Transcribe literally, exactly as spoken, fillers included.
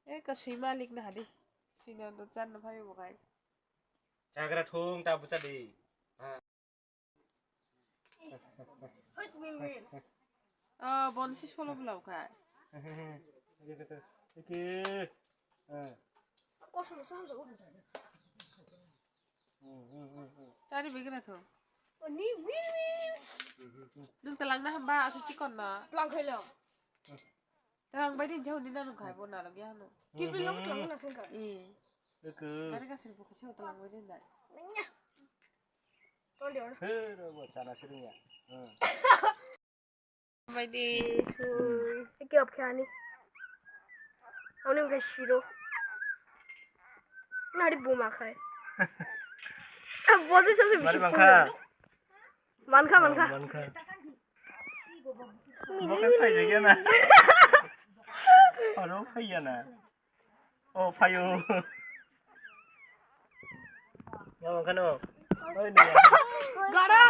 E ka sui malik na hadi. Sui na do chan na phayo bo kai. Chagra thung ta bucha di. Oh, bon si solo blau kai. Eke. Eh. Kosong sam jabo. Chari begra tho. Ni wi wi. Nung talang na hamba asu chikon na. Talang khailo. Talang bai din jauh ni na nung khai bo na lo ya no. Kirpi lo talang na sengka. Eh. Eke. Kare ka sir buku sih talang bai din dai. Nanya. Ton dia. He, ro bo sana sering ya. Hmm. Bai di. Eke op khani. Oni ke shiro. Nari buma khai. Bozi sasi Mari bisi bangkha. Mankha, mankha. Mankha. Bo khe phai jagya na. Aro phai ya na. Oh, phaio. Ya, mankha no. Oi, ni. Gara.